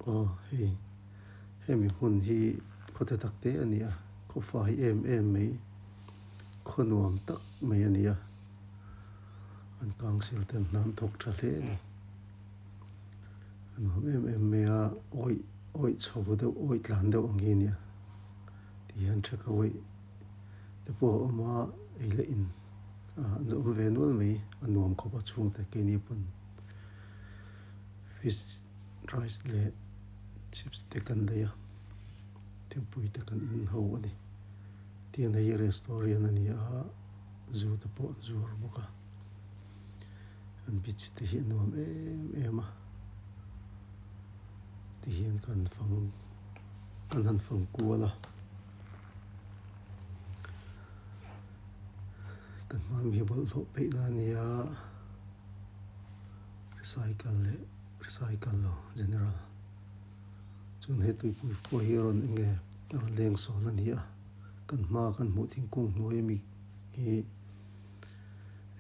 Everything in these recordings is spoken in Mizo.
Aw hei hemi hmun hi khaw te tak te a ni a khaw fai em em mai khaw nuam tak mai a ni a an council ten hna an thawk tha hle a ni a nuam em em mai a awih awih chho deuh awih tlan deuh ang hi a ni a ti hian take away te pawh a awm a ei leh in ah an awm ve nual mai a nuam khawp a chhungte keini pawn fish rice leh chips te kan lei a thingpui te kan in ho a ni tiang hei restaurant a ni a zu te pawh an zuar bawk a an beach te hi a nuam em em a tihian kan fang kan han fang kual a kan hma mi hi bawlhhlawh peih na a ni a recycle leh recycle lo general chuan he tuipui pawh hi a rawn eng nge a rawn leng sawn a ni a kan hma kan hmuh thingkung hnuai ami hi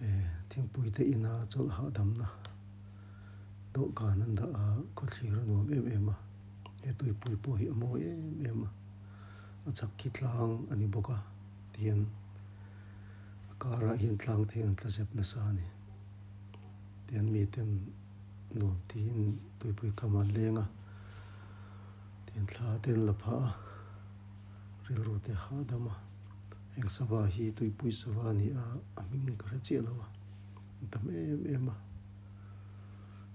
eh thingpui te ina chawlh hahdamna dawhkan an dah a khawthlir a nuam em em a he tuipui pawh hi a mawi em em a a chak khi tlang a ni bawk a tihian a karah hian tlang te hian an tla zep nasa a ni tihian miten nuam tiin tuipui kam an leng a tihian thla te an la phah a rilru te a hahdam a heng sava hi tuipui sava a ni a a hming ka hre chiah lo a an tam em em a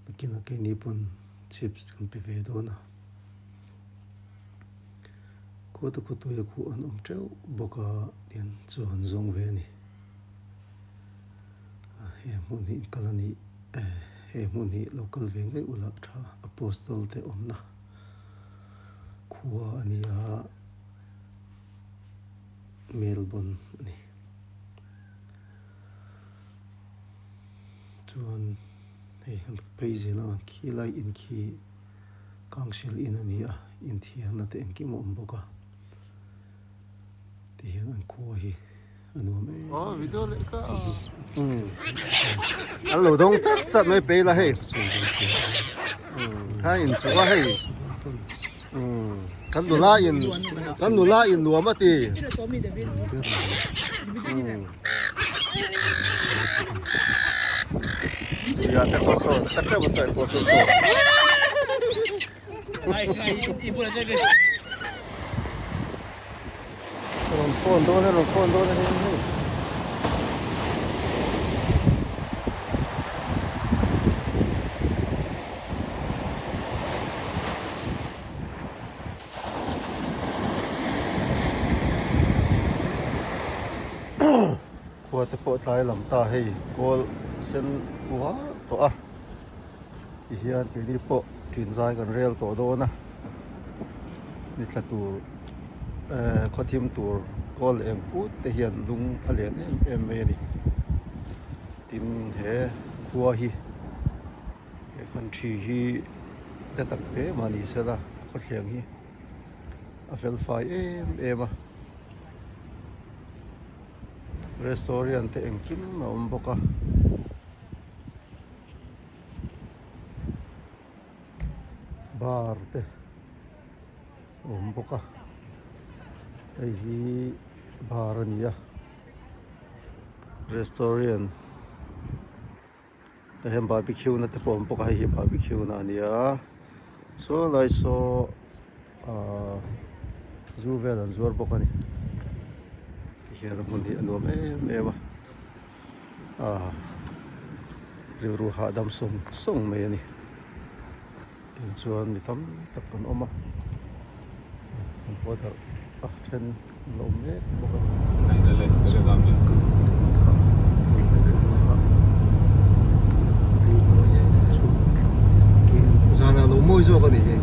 nakinah keini pawn chips kan pe ve dawn a khuata khawtuia khuh an awm teuh bawk a tihian chaw an zawng ve a ni. He hmun hi kal a nih eh he hmun hi lo kal ve ngei ula tha Apostle te awmna khua a ni a Melbourne a ni chuan hei han phei zel ang khilai in khi council in a ni a inthiarna te engkim a awm bawk a tihian an khua hi. An lo dawng chat chat mai pei la hei kha in chu a hei kan nula in kan nula in nuam a ti ya te saw saw tak tak tak saw saw Rawn phone dawn e rawn phone dawn e hei hei. Khua te pawh tlai lam ta hei kawl sen uar tawh a. Tihian keini pawh ṭin zai kan rel tawh dawn a ni thla tur ehh khaw thim tur kawl eng put te hian lung a lian em em mai a ni tin he khua hi he country hi te tak te mah ni sela khawthleng hi a fel fai em em a restaurant te engkim a awm bawk a. Bar te a awm bawk a hei hi bar a ni a restaurant tah hian barbecue na te pawh a awm bawk a hei hi barbecue na a ni a saw lai saw ahh zu vel an zuar bawk a ni tihian a hmun hi a nuam em em a. Aaa rilru hahdam sawng sawng mai a ni tin chuan mi tam tak an awm a an haw darh a then an la awm mek bawk a ni. Zan ah lo mawi zawk a ni hi.